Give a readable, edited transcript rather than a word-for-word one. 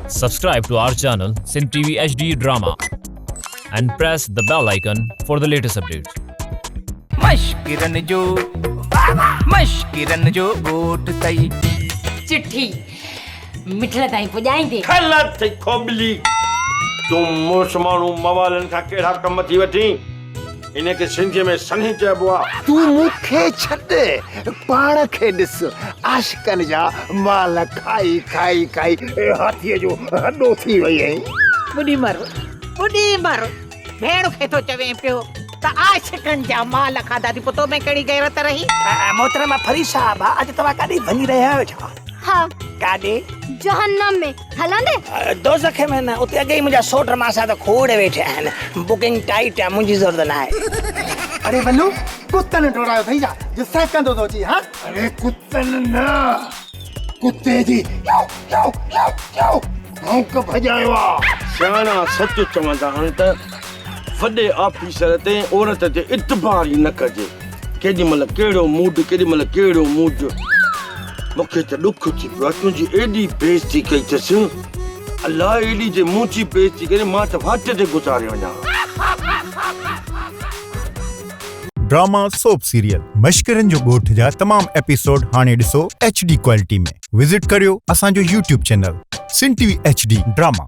Subscribe to our channel Sindh TV HD Drama and press the bell icon for the latest updates. مشڪرن جو مشڪرن جو ڳوٺ اٿئي. چٺي مٺل تائين پڄائيندي. کل اٿئي کوٻلي. تون مڙس ماڻهو موالن کان ڪهڙا ڪم ٿي وٺين. ان کي سنڌيء ۾ سنهي چئبو آ. تون مون کي ڇڏ، پاڻ کي ڏس، عاشقن جا مال کائي کائي کائي هاٿيء جو هڏو ٿي وئي آهين. ٻڏي مر، ٻڏي مر، ڀيڻ کي ٿو چوين پيو ته عاشقن جا مال کاڌا ٿي، پوء تو ۾ ڪهڙي غيرت رهي؟ محترمه فريد صاحبه، اڄ توهان ڪاڏي وڃي رهيا آهيو ڇا؟ ها. ڪاڏي؟ جهنم ۾. هلندين؟ دوزخ ۾ نه، اتي اڳي ئي منهنجا سوٽ ماسات کوڙ ويٺا آهن. بڪنگ ٽائيٽ آهي، منهنجي ضرورت ناهي. اڙي ولو، ڪتن ڊوڙايو اٿئي ڇا جو سهڪندو ٿو اچين ها؟ اڙي ڪتن نه، ڪتي جي يو يو يو يو ڀونڪ ڀڄايو آ. سياڻا سچ چوندا آهن ته وڏي آفيسر تي عورت تي اعتبار ئي نه ڪجي. ڪيڏي مهل ڪهڙو موڊ ڪيڏي مهل ڪهڙو موڊ. مون کي ته ڏک ٿي پيو آهي تنهنجي ايڏي بيعزتي ڪئي اٿس. الله ايڏي جي منهنجي بيعزتي ڪري مان ته واٽ تي گذاري وڃان ها. ڊراما سوپ سيريل مشڪرن جو ڳوٺ جا تمام ايپيسوڊ هاڻي ڏسو ايڇ ڊي ڪوالٽي ۾ وزٽ ڪريو اسان جو YouTube channel Sindh T V H D drama.